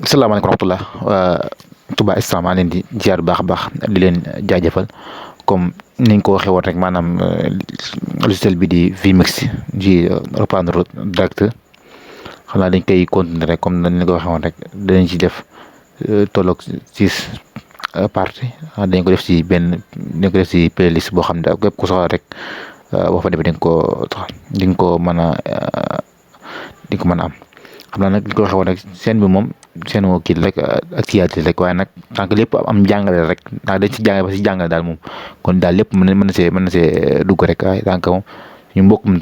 salaamaaleykum rahmatulah Touba Instant maa leen di ziar bu baax a baax di leen jaajëfal comme niñ ko waxee woon rek maanaam logiciel bi di vMix di reprendre direct xam naa dañ koy continuer rek comme nañ ko waxee woon rek danañ ci def tolloog 6 parties dañ ko def ci dañ ko def ci playlist boo xam ne képp ku soxla rek boo fa defee di nga ko mën a di nga ko mën a am. xam naa nag li ko waxee woon rek scène bi moom scène moo kii rek actualité rek waaye nag tant que lépp am jàngale rek ndax dañ si jàngale ba si jàngale daal moom kon daal lépp mën na see dugg rek waaye tant que moom ñu mbokkum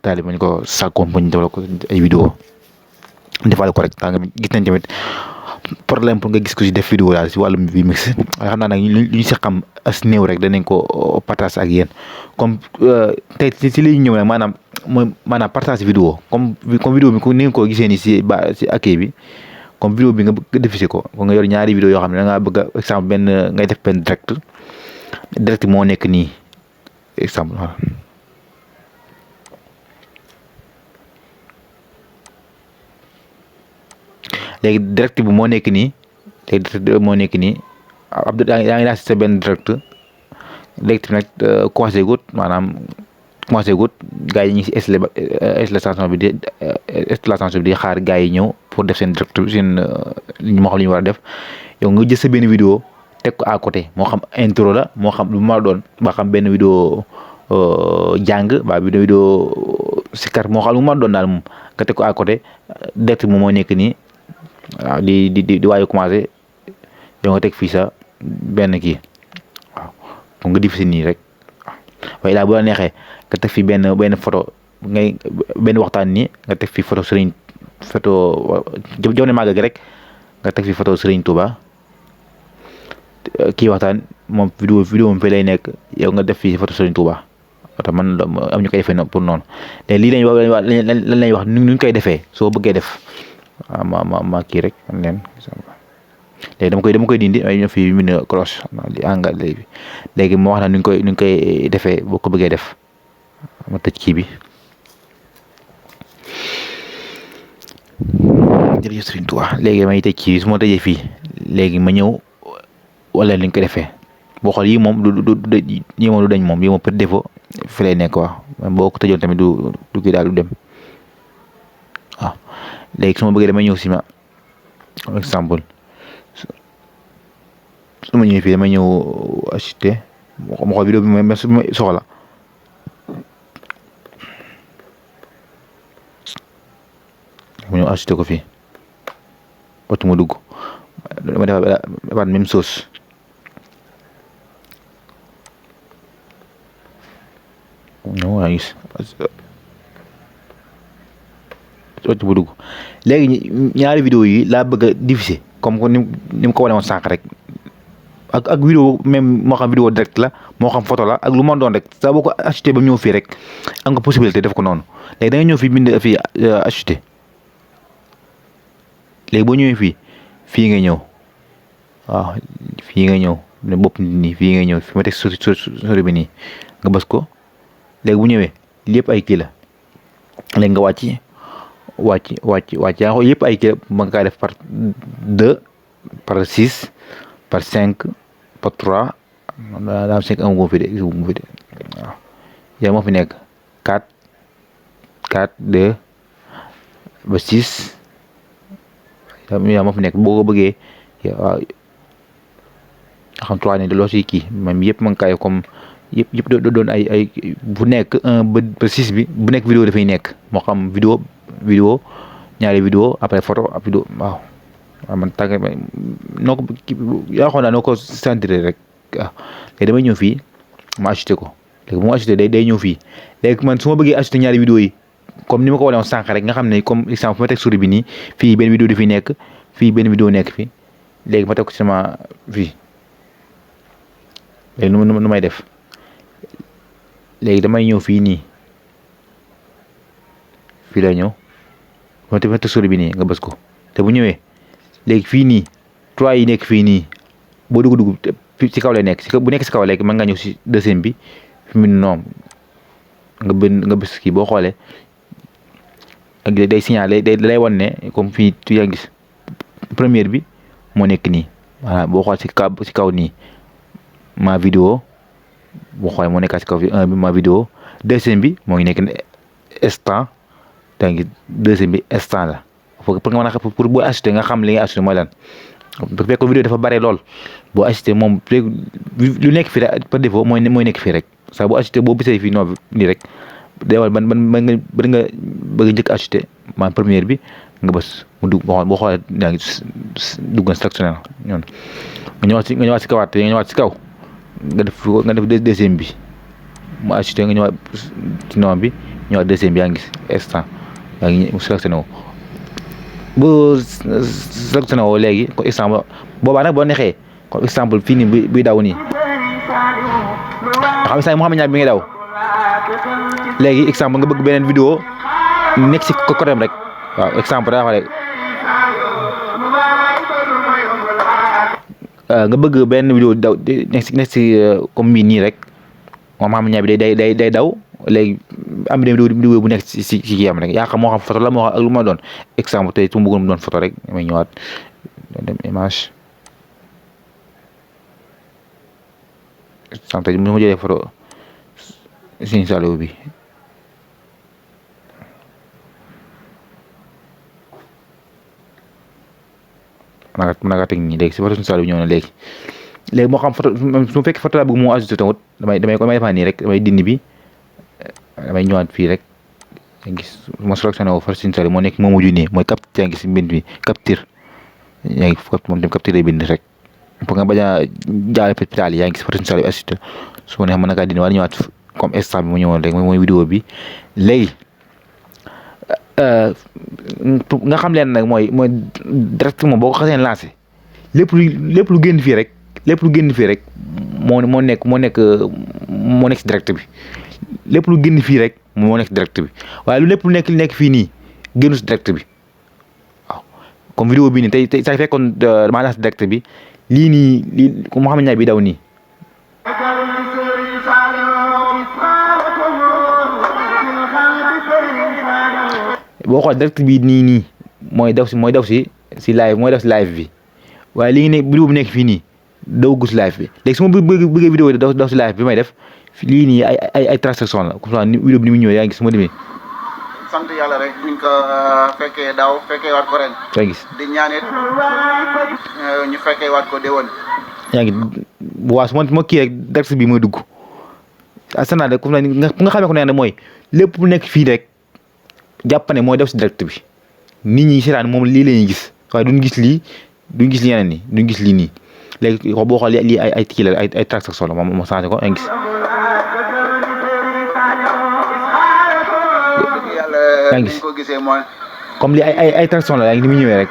taalibe ñu ko sàkkoon ba ñu defal ko ay vidéo defal ko rek tant que gis nañ tamit problème pour nga gis ko si def vidéo daal si wàllum vMix waaye xam naa nag lu ñu si xam as néew rek danañ ko partage ak yéen comme tey si li ñëw nag maanaam partage vidéo comme vidéo bi ni nga ko gisee nii si accueil bi comme vidéo bi nga bëgg diffusé ko nga yor ñaari vidéo yoo xam ne da ngaa bëgg a exemple benn ngay def benn direct moo nekk nii exemple voilà léegi direct bi moo nekk nii Abdou yaa ngi laaj sa benn direct bi nag commencé gut gars yi ñu ngi si installation bi di xaar gars yi ñëw pour def seen direct seen moo xam li ñu war a def yow nga jël sa benn vidéo teg ko à côté moo xam intro la moo xam lu ma doon ba xam benn vidéo jàng ba vidéo sikar moo xam lu ma doon daal moom nga teg ko à côté direct moom moo nekk nii waaw di waaye commencé yow nga teg fii sa benn kii waaw pour nga diffusé nii rek waaye daal bu la neexee nga teg fi benn photo benn waxtaan nii nga teg fi photo jamono màgg gi rek nga teg fi photo Serigne Touba kii waxtaan moom vidéo moom fii lay nekk yow nga def fi photo Serigne Touba wata man am ñu koy defee pour noonu te lii lan lay wax nu ñu koy defee soo bëggee def ma kii rek am leen léegi dama koy dindi ay ñëw fi mine cloche di àngal léegi moo wax na nu ñu koy defee boo ko bëggee def ma tëj kii bi jërëjëf Serigne Touba léegi may tëj kii bi su ma tëjee fii léegi ma ñëw wala li ñu koy defee boo xool yii moom du dañ moom yii moom par défaut fi lay nekk waaw boo ko tëjoon tamit du kii daal du dem waaw léegi su ma bëggee damay ñëw si ma exemple su ma ñëwee fii damay ñëw acheter ma xool vidéo bi ma soxla ma ñëw acheter ko fii waxtu ma dugg dama defaat même chose ñëw waa gis waxtu ma dugg léegi ñaari vidéo yi laa bëgg a diffuser comme ni mu ko wane woon sànq rek ak vidéo même moo xam vidéo direct la moo xam photo la ak lu ma doon rek saa boo ko acheter ba ñëw fii rek am nga possibilité def ko noonu léegi da nga ñëw fii bind fii acheter léegi boo ñëwee fii nga ñëw waaw fii nga ñëw ne bopp nit nii fii nga ñëw fi ma teg sori bi nii nga bës ko léegi bu ñëwee lépp ay kii la léegi nga wàcc yaa ngi yëpp ay kii la ma nga kaa def par 2 par 6 par 5 par 3 daa am 5 amu fi de waaw yaa moo fi nekk 4 2 ba 6 yaa moo fi nekk boo ko bëggee waaw xam 3 ne de loo si kii même yëpp ma nga kaay comme yëpp doon ay bu nekk 1 ba 6 bi bu nekk vidéo dafay nekk moo xam vidéo ñaari vidéo après photo ak vidéo waaw man tàggat noo ko yaa xool naa noo ko sentir rek waaw léegi damay ñëw fii ma acheté ko léegi bu ma acheté day ñëw fii léegi man su ma bëggee acheté ñaari vidéo yi comme ni ma ko wane woon sànq rek nga xam ne comme exemple fu ma teg souris bi nii fii benn vidéo di fi nekk fii benn vidéo nekk fi léegi ma teg ko ci sama fii léegi nu may def léegi damay ñëw fii nii fii lay ñëw ma teg souris bi nii nga bës ko te bu ñëwee léegi fii nii 3 yi nekk fii nii boo dugg ci kaw lay nekk bu nekk si kaw léegi mën nga ñëw si deuxième bi fi mu noom nga bës kii boo xoolee ak day signalé day lay wan ne comme fii tu yaa gis première bi moo nekk nii voilà boo xool ci kaw nii ma vidéo boo xoolee moo nekkaat ci kaw fi 1 bi ma vidéo deuxième bi moo ngi nekk instant da ngi deuxième bi instant la pour nga mën a pour boo acheter nga xam li nga acheter mooy lan bu fekkoon vidéo dafa bare lool boo acheter moom lu nekk fii rek par défaut mooy nekk fii rek saa boo acheter boo bisee fii noonu nii rek day war ban nga bëgg njëkk acheter man première bi nga bës mu dugg boo xoolee daa ngi dugg na sélectionné ñoon nga ñëwaat ci kawaat nga ñëwaat ci kaw nga def deuxième bi mu acheter nga ñëwaat ci noom bi ñëwaat deuxième bi yaa ngi instant yaa ngi mu sélectionné wu bu sélectionné woo léegi comme exemple boobaa nag boo neexee comme exemple fii nii buy daw nii xam nga Mouhamed Niang bi ngay daw léegi exemple nga bëgg beneen vidéo nekk ci côté rek waaw exemple daa wax rek nga bëgg benn vidéo daw nekk ci comme mii nii rek moom Mouhamed Niang bi day daw léegi am na vidéo bu nekk ci kii am rek yaa xam moo xam photo la moo xam ak lu ma doon exemple tey su ma bëggoon doon photo rek damay ñëwaat dem image exemple tey mu ma jëlee photo Serigne Saliou bi mën naa kaa teg nii léegi si photo Serigne Saliou bi ñëw na léegi moo xam photo su ma fekkee photo laa bëgg moo ajouté tamit damay defaa nii rek damay dindi bi damay ñëwaat fii rek gis ma sélectionné wu photo Serigne Saliou moo nekk moo mujj nii mooy yaa ngi si mbind bi capture yaa ngi moom dem capture lay bind rek pour nga bañ a jaawale pétale yaa ngi gis photo Serigne Saliou ajouté su ko neexee mën na kaa dindi wala ñëwaat comme instant bi mu ñëwoon rek mooy vidéo bi léegi nga xam leen nag mooy directement boo ko xasee lancé lépp lu génn fii rek moo nekk si direct bi lépp lu génn fii rek moo nekk direct bi waaye lépp lu nekk fii nii génnu si direct bi waaw comme vidéo bi nii tey saa fekkoon maa lancé direct bi lii comme Mouhamed Niang bi daw nii boo xool direct bi nii mooy daw si live bi waaye li ngi ne vidéo bu nekk fii nii daw gus live bi léegi su ma bëggee vidéo daw si live bi may def lii nii ay transaction la comme ça vidéo bi ni mu ñëwee yaa ngi gis su ma demee sant yàlla rek buñ ko fekkee daaw fekkee waat ko ren yaa ngi gis di ñaanit ñu fekkee waat ko déwén yaa ngi waaw su ma kii rek direct bi mooy dugg asana de comme nga xamee ko nee na mooy lépp lu nekk fii rek jàpp ne mooy def si direct bi nit ñi seetaan moom lii la ñuy gis waaye duñ gis lii yeneen ni duñ gis lii nii léegi boo xoolee lii ay kii la ay transaction la moom changé ko yaa ngi gis yaa ngi gis comme lii ay transaction la yaa ngi ni mu ñëwee rek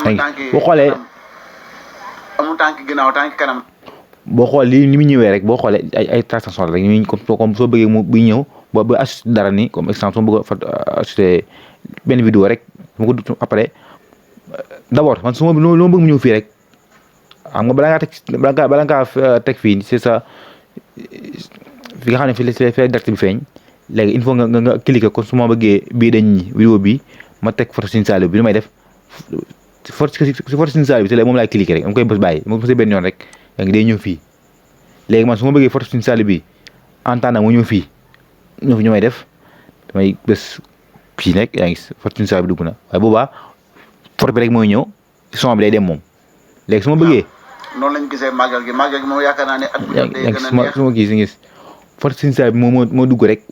yaa ngi boo xoolee amul tànk ginnaaw tànk kanam boo xool lii ni mu ñëwee rek boo xoolee ay transaction la rek ni comme soo bëggee mu buy ñëw ba acheter dara ni comme exemple soo bëgg a acheter benn vidéo rek ma ko après d'abord man su ma bëgg mu ñëw fii rek xam nga bala ngaa teg fii c'est ça fi nga xam ne fi la direct bi feeñ léegi il faut nga cliquer ko su ma bëggee bii dañ ñi vidéo bi ma teg photo Serigne Saliou bi lu may def si photo Serigne Saliou bi te léegi moom laay cliquer rek dama koy bës bàyyi ma bësee benn yoon rek yaa ngi day ñëw fii léegi man su ma bëggee photo Serigne Saliou bi en temps mu ñëw fii ñu may def damay bés fii nekk yaa ngi photo Serigne Saliou bi dugg na waaye boobaa photo bi rek mooy ñëw son bi day dem moom léegi su ma bëggee. noonu lañ gisee màggal gi moom yaakaar naa ne at bu jot day gën a neex su ma gis photo Serigne Saliou bi moo dugg rek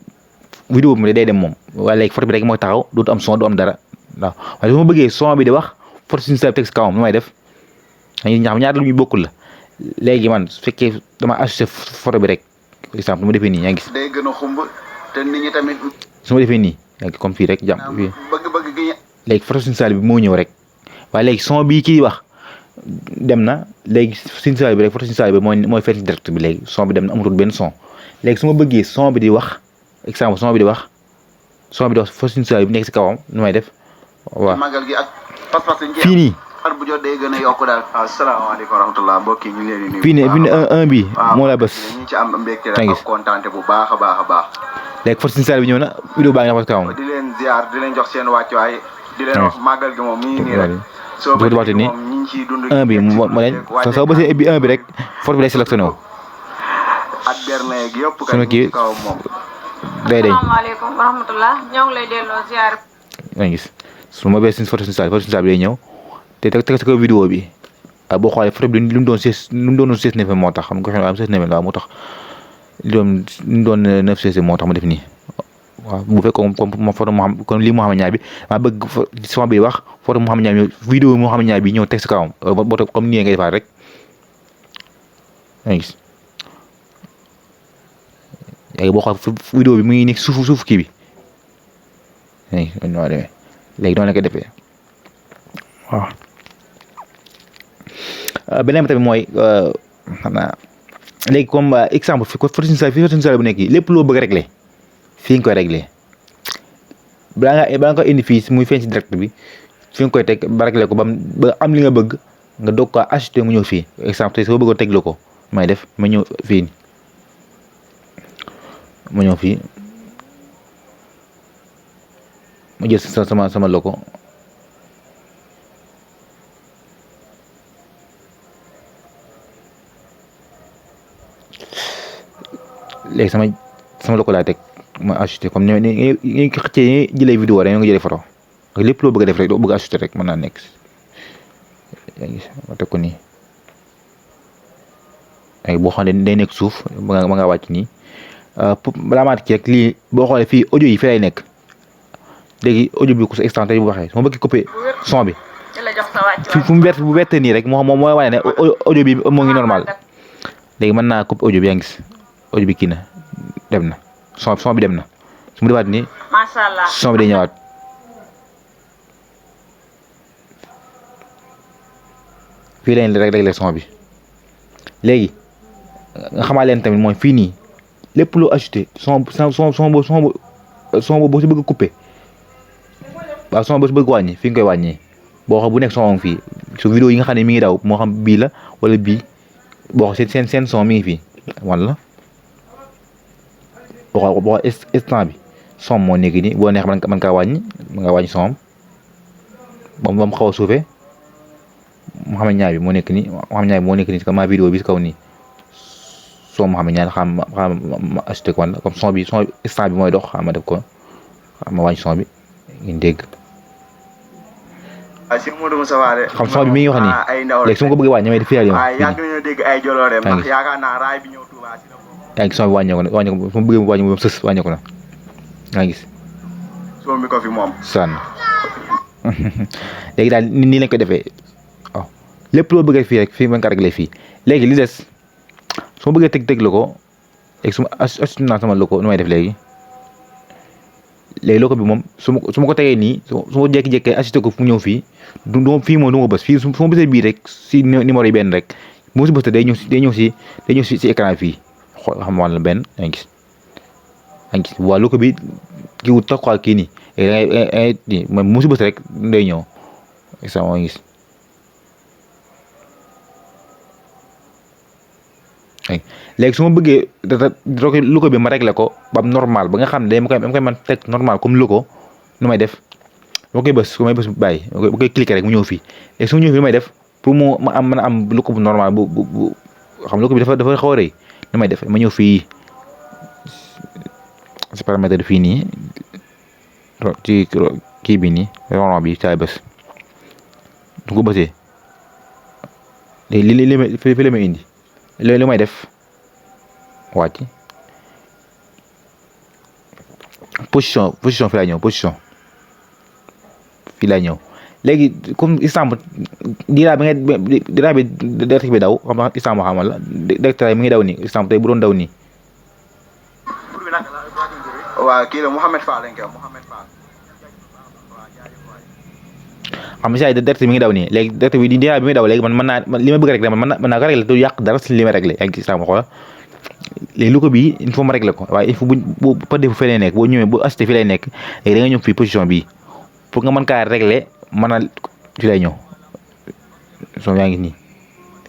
vidéo bi day dem moom waaye léegi photo bi rek mooy taxaw dootu am son du am dara waaw waaye su ma bëggee son bi di wax photo Serigne Saliou teg si kawam lu may def ñaar lu ñuy bokkul la léegi man su fekkee dama acheté photo bi rek exemple su ma defee nii yaa ngi gis. day gën a xumb te nit ñi tamit. su ma defee nii yaa ngi comme fii rek jàmm fii. bëgg-bëgg gi. léegi photo Serigne Saliou bi moo ñëw rek waaye léegi son bii kii wax dem na léegi Serigne Saliou bi rek photo Serigne Saliou bi mooy feeñ direct bi léegi son bi dem na amatul benn son léegi su ma bëggee son bi di wax exemple son bi di wax photo Serigne Saliou bi nekk si kawam nu may def waaw. magal gi ak pas-pas fii nii. at bu jot day gën a yokk daal. asalaamaaleykum wa rahmatulah mbokk yi ñu ngi leen di nuyu. fii nii un bi moo la bës. ñu ci am mbégte rek ak kontaante bu baax a baax a baax. léegi photo Serigne Saliou bi ñëw na vidéo baa ngi wax kawam. di leen ziar di leen jox seen wàccuwaay di leen wax màggal gi moom mi ngi nii rek soo bu waxtu ni moom ñi ngi ciy dund 1 bi mo leen soo bësee bi 1 bi rek photo bi day sélectionné wu ak berne gi yëpp sunu kay kii kaw moom day deñ asalaamaaleykum wa rahmatulah ñoo ngi lay delloo ziar. nga gis su ma bee suñu photo suñu saa bi day ñëw te teg ko vidéo bi boo xoolee photo bi lu mu doon 16 9 moo tax xam nga ko xam 16 9 waaw moo tax lu mu doon 9 16 moo tax ma def nii waaw bu fekkoon comme photo Mouhamed kon lii Mouhamed Niang bi maa bëgg sama bi wax photo Mouhamed Niang bi vidéo Mouhamed Niang bi ñëw teg si kawam boo comme nii ngay defaat rek nga gis léegi boo xool vidéo bi mu ngi nekk suuf kii bi léegi noonu la ko defee waaw beneen bi tamit mooy xam naa léegi comme exemple fi photo bu nekk yi lépp loo bëgg a réglé fii nga koy réglé balaa nga koy indi fii muy feeñ si direct bi fi nga koy teg ba réglé ko ba am li nga bëgg nga doog ko acheter mu ñëw fii exemple tey soo bëggoon tegloo ko may def ma ñëw fii ma ñëw fii ma jël sama logo léegi sama logo laay teg ma acheter comme ni ko xëccee jëlee vidéo rek nga jëlee photo lépp loo bëgg a def rek doo bëgg a acheter rek mën naa nekk ma teg ko nii léegi boo xam ne day nekk suuf ma nga wàcc nii balaa maa ci rek lii boo xoolee fii audio yi fi lay nekk léegi audio bi ku sa instant tey bu waxee su ma bëgg coupé son bi fu mu bu wettee nii rek moom mooy wane ne audio bi moo ngi normal léegi mën naa coupé audio bi yaa ngi gis audio bi kii na dem na son bi dem na su mu defaat nii son bi day ñëwaat fii lañ rek réglé son bi léegi nga xamaa leen tamit mooy fii nii lépp loo ajouté son boo si bëgg a coupé waaw son boo si bëgg wàññi fi nga koy wàññee boo xam bu nekk son fii su vidéo yi nga xam ne mi ngi daw moo xam bii la wala bii boo xam seen son mi ngi fii wala boo xam instant bi son moo nekk nii boo neex mën kaa wàññi mën ngaa wàññi son ba mu xaw a suufee Mouhamed Niang bi moo nekk nii Mouhamed Niang bi moo nekk nii si ma vidéo bi si kaw nii son Mouhamed Niang xam ma acheté ko wàll comme son instant bi mooy dox xam ma def ko ma wàññi son bi ngeen dégg. si Modou Moussa Wade xam son bi mi ngi wax nii léegi su ma ko bëggee wàññi may def fii yàgg nañoo dégg ay jolooreem ndax yaakaar naa raay bi ñëw Touba si la yaa ngi son bi wàññeeku na su ma bëggee wàññi moom sës wàññeeku na yaa ngi gis son bi ko fi moom sànn léegi daal nii lañ ko defee waaw lépp loo bëggee fii rek fii mën nga réglé fii léegi li des su ma bëggee teg la ko léegi su ma acheté naa sama loko nu may def léegi loko bi moom su ma ko tegee nii su ma jékki-jékkee acheté ko fu mu ñëw fii du fii moom du ma bës fii su ma bësee bii rek si numéro yi benn rek moo si bës day ñëw si écran fii xool xam wàll benn yaa ngi gis waaw loko bi kii wut tax quoi kii nii nii moom moo si bës rek day ñëw sa moo ngi gis léegi su ma bëggee loko bi ma réglé ko ba normal ba nga xam ne dama koy mën teg normal comme loko nu may def ma koy bës bàyyi ma koy cliquer rek mu ñëw fii léegi su ma ñëw fii nu may def pour mu ma mën a am loko bu normal bu xam loko bi dafa xaw a rëy nu may def ma ñëw fii si paramètre fii nii ci kii bi nii rond bi caay bës du ko bësee léegi fi la may indi loolu li may def wàcc position fi lay ñëw position fii lay ñëw léegi comme exemple diiraa bi direct bi daw xam nga exemple xamal la direct mi ngi daw nii exemple tey bu doon daw nii waaw kii la Mouhamed Fall lañ koy Mouhamed Fall xam nga direct mi ngi daw nii léegi direct bi diiraa bi muy daw léegi man mën naa li ma bëgg rek mën naa ko réglé du yàq dara si li ma réglé yaa ngi gis ma xool léegi lu ko bii il faut ma réglé ko waaye il faut bu pas de fee lay nekk boo ñëwee bu acheté fii lay nekk léegi da nga ñëw fii position bii pour nga mën kaa réglé mën a fi lay ñëw son yaa ngi nii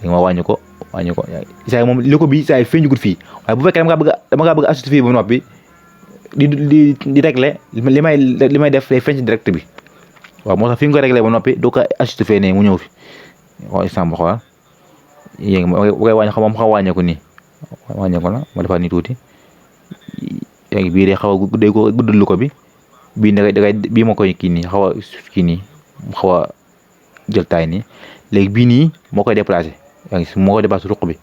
léegi ma wàññi ko saa moom lu ko bii saa feeñugul fii waaye bu fekkee dama kaa bëgg a acheté fii ba noppi di réglé li may def lay feeñ ci direct bi waaw moo tax fi nga ko réglé ba noppi doo ko ajusté fee ne mu ñëw fi xool exemple xoolal yéegi bu koy wàññi xam moom xaw a wàññeeku nii wàññeeku na ma defaat nii tuuti léegi bii day xaw a day ko guddal ko bi bii da bii moo koy kii nii xaw a kii nii mu xaw a jël taay nii léegi bii nii moo koy déplacé yaa ngi moo koy déplacé ruq bi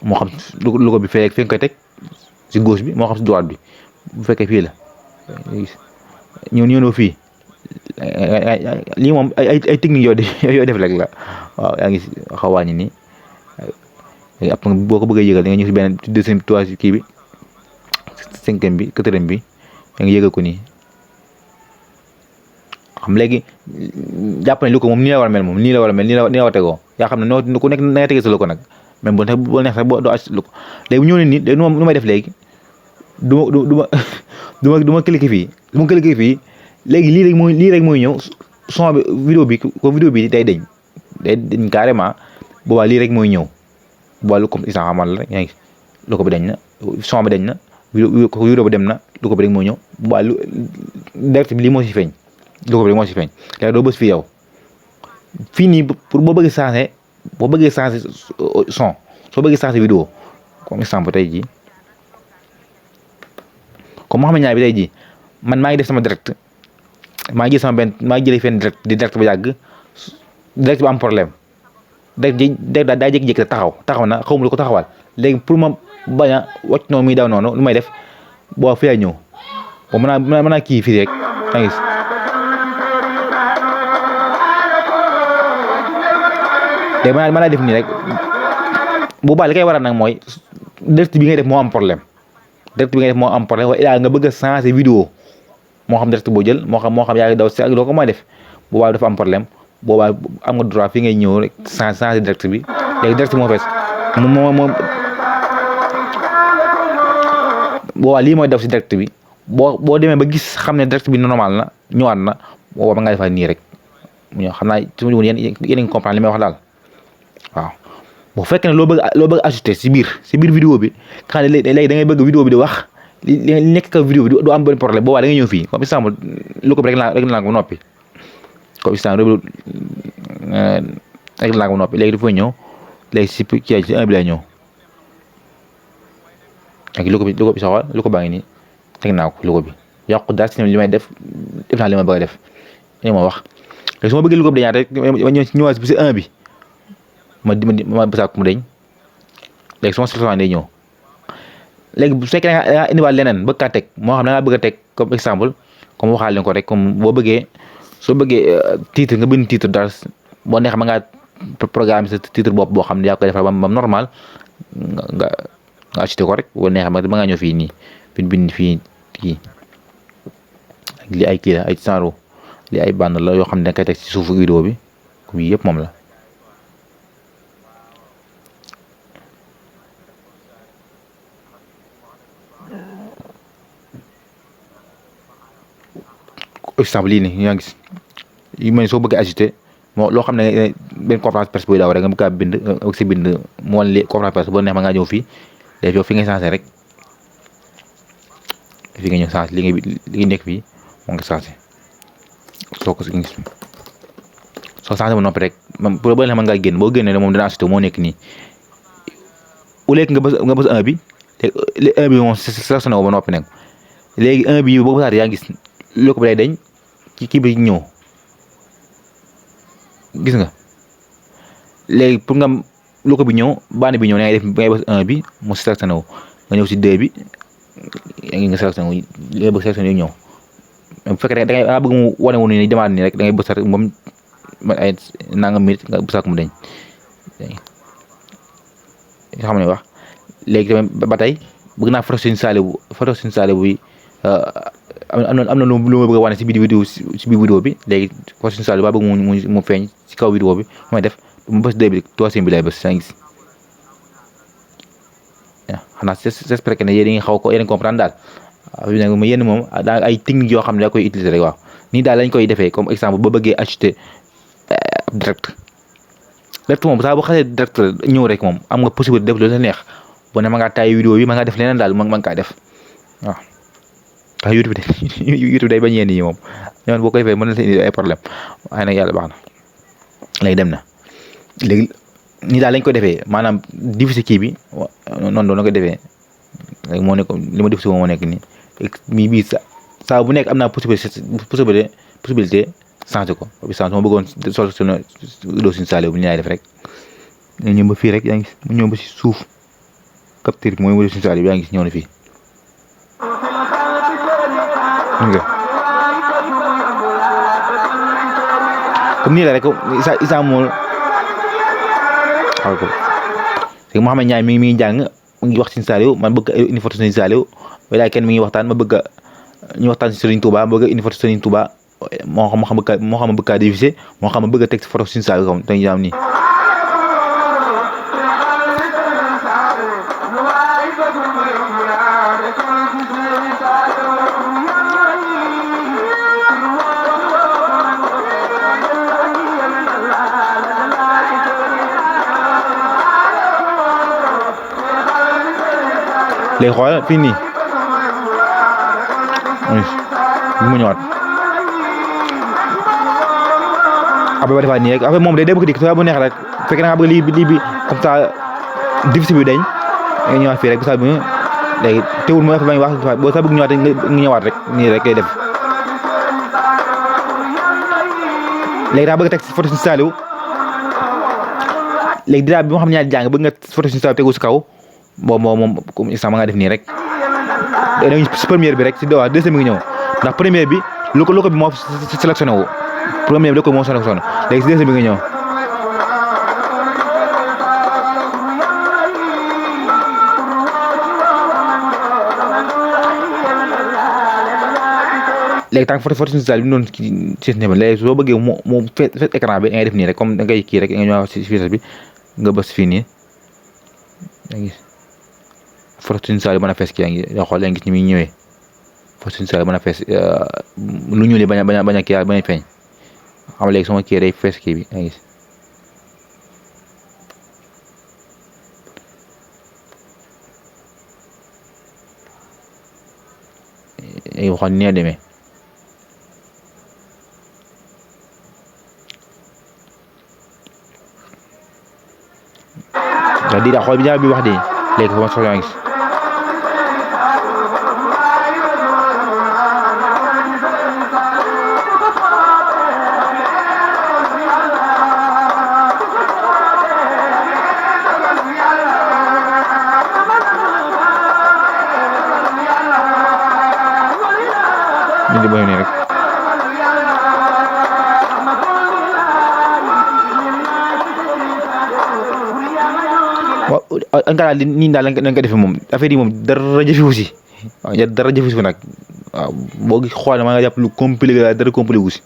moo xam lu ko bi fee fi nga koy teg si gauche bi moo xam si droite bi bu fekkee fii la ñëw fii lii moom ay technique yoo def rek la waaw yaa ngi xaw a wàññi nii léegi après boo ko bëggee yëgal da nga ñëw si benn deuxième troisième kii bi cinquième bi quatrième bi da nga yëgal ko nii xam léegi jàpp ne lu ko moom nii la war a mel moom nii la war a mel nii la war a tegoo yaa xam ne noo ku nekk na nga tegee sa lu ko nag même bu neex sax doo ac lu ko léegi bu ñëw ne nii léegi nu may def léegi du ma cliquer fii du ma cliquer fii léegi lii rek mooy ñëw son bi vidéo bi day deñ carrément boobaa lii rek mooy ñëw boobaa lu comme isa xamal la rek yaa ngi lu ko bi dañ na son bi dañ na vidéo bi dem na lu ko bi rek mooy ñëw boobaa lu direct bi lii moo si feeñ lu ko bi rek moo si feeñ léegi doo bës fii yow fii nii pour boo bëggee changer son soo bëggee changer vidéo comme exemple tey jii comme Mouhamed Niang bi tey jii man maa ngi def sama direct maa ngi jëlee fenn direct ba yàgg direct bi am problème direct daa jékki-jékki taxaw na xaw ma lu ko taxawal léegi pour ma bañ a wàcc noonu muy daw noonu lu may def boo fi ñëw bon mën naa kii fii rek yaa ngi gis léegi mën naa def nii rek bu baax li koy waral nag mooy direct bi ngay def moo am problème waaye nga bëgg a changer vidéo moo xam direct boo jël moo xam yaa ngi daw si ak doo ko mooy def boobaa dafa am problème boobaa am nga droit fi ngay ñëw rek changer direct bi léegi direct moo fees moom boobaa lii mooy def si direct bi boo demee ba gis xam ne direct bi normal na ñëwaat na boobaa ba nga defaat nii rek mu ñëw xam naa su ma yéen a ngi comprendre li may wax daal waaw bu fekkee ne loo bëgg ajouter si biir vidéo bi xam ne léegi da ngay bëgg vidéo bi di wax li nekk ka vidéo bi du am benn problème boobaa da ngay ñëw fii comme exemple lu ko rek naa ko ba noppi comme exemple rek naa ko ba noppi léegi dafay ñëw léegi si ci un bi lay ñëw ak lu ko bi soxal lu ko baa ngi nii teg naa ko lu ko bi yàqu daal si li may def naa li ma bëgg a def li ma wax léegi su ma bëggee lu ko bi dañaat rek ma ñëwaat si un bi ma bësaat mu deñ léegi su ma sélectionné day ñëw léegi bu fekkee da nga indiwaat leneen bëgg kaa teg moo xam da ngaa bëgg a teg comme exemple comme waxaale leen ko rek comme soo bëggee titre nga bind titre daal boo neex ma ngaa programme sa titre bopp boo xam ne yaa koy defal ba normal nga acheté ko rek boo neex ma ngaa ñëw fii nii bind fii kii li ay kii la ay genre li ay bande la yoo xam ne da nga koy teg ci suufu vidéo bi comme yii yëpp moom la exemple lii nii yaa ngi gis yu mel ni soo bëggee ajouté loo xam ne benn conférence presse buy daw rek nga bëgg a bind ak si bind mu wan li conférence presse boo neex ma ngaa ñëw fii léegi yow fi ngay changé rek fi nga ñëw changé li nekk fii moo nga changé soo changé ba noppi rek pour boo neex mën ngaa génn boo génnee moom dina ajouté moo nekk nii au lieu que nga bës 1 bi léegi 1 bi moom sélectionné ko ba noppi nag léegi 1 bi boo bësaatee yaa ngi gis loo ko bi day deñ ci kii bi ñëw gis nga léegi pour nga lu ko bi ñëw bànn bi ñëw da ngay bës 1 bi mu sélectionné wu nga ñëw si 2 bi yaa ngi nga sélectionné wu li nga bëgg sélectionné yu ñëw bu fekkee da nga bëgg mu wane wu ni demaat nii rek da ngay bës rek moom ay nangam minute nga bësaat mu deñ yoo xam ne wax léegi tamit ba tey bëgg naa photo Serigne Saliou bi am na lu ma bëgg a wane si biir vidéo bi léegi photo Serigne Saliou ba bëgg mu feeñ ci kaw vidéo bi mooy def mu bës 2 bi troisième bi lay bës saa ngi gis xanaa j'espère que ne yéen a ngi xaw ko yéen a comprendre daal waaw nag yéen moom daa ay techniques yoo xam ne da koy utiliser rek waaw nii daal lañ koy defee comme exemple ba bëggee acheter direct moom saa boo xasee direct ñëw rek moom am nga possibilité def lu la neex boo ne ma ngaa taay vidéo bi ma ngaa def leneen daal ma nga kaa def waaw ndax YouTube day bañ yenn yi moom ñoom boo ko defee mën na leen indi ay problème waaye nag yàlla baax na léegi dem na léegi nii daal lañ ko defee maanaam diffusé kii bi noonu doon la ko defee léegi moo nekk li ma diffusé moo nekk nii mi bii saa bu nekk am naa possibilité changé ko bi changé ma bëggoon solutionné vidéo Serigne Saliou bu ñu def rek ñu ñëw ba fii rek yaa ngi gis mu ñëw ba si suuf capture bi mooy vidéo Serigne Saliou yaa ngi gis ñëw na fii comme nii la rek isa mool xaw ko léegi Mouhamed Ndiaye mi ngi jàng mu ngi wax Serigne Saliou man bëgg une photo Serigne Saliou wala kenn mi ngi waxtaan ma bëgg ñu waxtaan si Serigne Touba bëgg une photo Serigne Touba moo xam bëgg kaa diffusé moo xam bëgg a teg photo Serigne Saliou comme dañuy am nii léegi xool fii nii bi mu ñëwaat après ba defaat nii rek après moom day bëgg dikk soo bu neex rek fekk na nga bëgg lii bi comme ça difficile bi dañ nga ñëwaat fii rek bu saa bi léegi teewul mooy bañ wax boo sax bëgg ñëwaat nga ñëwaat rek nii rek ngay def léegi daa bëgg teg si photo Serigne Saliou léegi dinaa bi moo xam ne ñaari jàng bëgg nga photo Serigne Saliou tegu si kaw moom comme instant ma nga def nii rek dañuy si première bi rek si deuxième bi nga ñëw ndax première bi lu ko bi moo sélectionné wu première bi lu ko moo sélectionné léegi si deuxième bi nga ñëw léegi tant que photo Serigne Saliou bi mu doon ci ne léegi soo bëggee mu fet écran bi da ngay def nii rek comme da ngay kii rek nga ñëwaat si fichier bi nga bës fii nii da ngay gis photo Serigne Saliou mën a fees kii yaa ngi xool yaa ngi gis ni muy ñëwee photo Serigne Saliou mën a fees lu ñuul bañ a kii bañ a feeñ xam léegi sama kii day fees kii bi yaa ngi gis yaa ngi xool ni nga demee ndax di daa xool bi ñaar bi wax de léegi sama soxla gis ñu di boy nii rek waaw en tout cas nii daal lañ ko defee moom affaire yi moom dara jëfewu si waaw dara jëfewu si nag waaw boo xoolee maa nga jàpp lu compliqué la dara compliqué wu si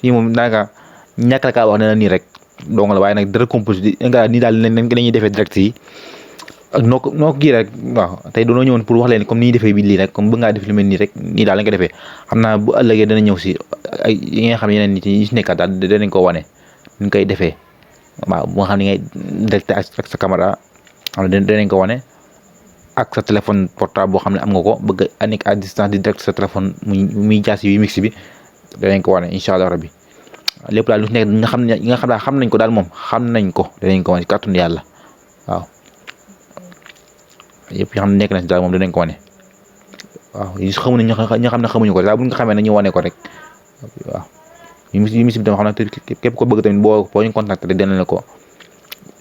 fii moom daanaka ñàkk la kaa wax ne la nii rek dong la waaye nag dara compliqué en tout cas nii daal lañuy defee direct yi ak noo ko kii rek waaw tey doonoo ñëwoon pour wax leen comme ni ñuy defee bi lii rek comme bëgg ngaa def lu mel nii rek nii daal lañ ko defee xam naa bu ëllëgee dana ñëw si ay yi nga xam ne yeneen nit yi si nekkaat daal danañ ko wane ñu koy defee waaw moo xam ne ngay direct ak sa caméra xam ne danañ ko wane ak sa téléphone portable boo xam ne am nga ko bëgg a nekk à distance di direct sa téléphone muy jaas yi mix bi danañ ko wane incha allah rabbi lépp daal lu si nekk nga xam ne nga xam daal xam nañ ko daal moom xam nañ ko danañ ko wane si kàttanu yàlla waaw yëpp yoo xam ne nekk na si daal moom danañ ko wane waaw yi xamu ne ñi xam ne xamuñu ko daal bu nga xamee ne ñu wane ko rek waaw yi misi bi tam xam ne képp ko bëgg tamit boo ñu contacté rek dana la ko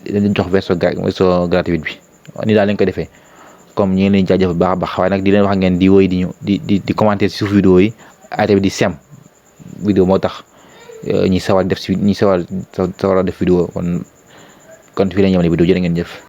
jox version gratuite bi ni daal lañ ko defee comme ñu ngi leen jaajëf baax a baax waaye nag di leen wax ngeen di woy di ñu di commenter ci suuf vidéo yi ay tamit di sem vidéo moo tax ñi sawar def si ñi sawar def vidéo kon fii la ñu yemale vidéo jërë ngeen jëf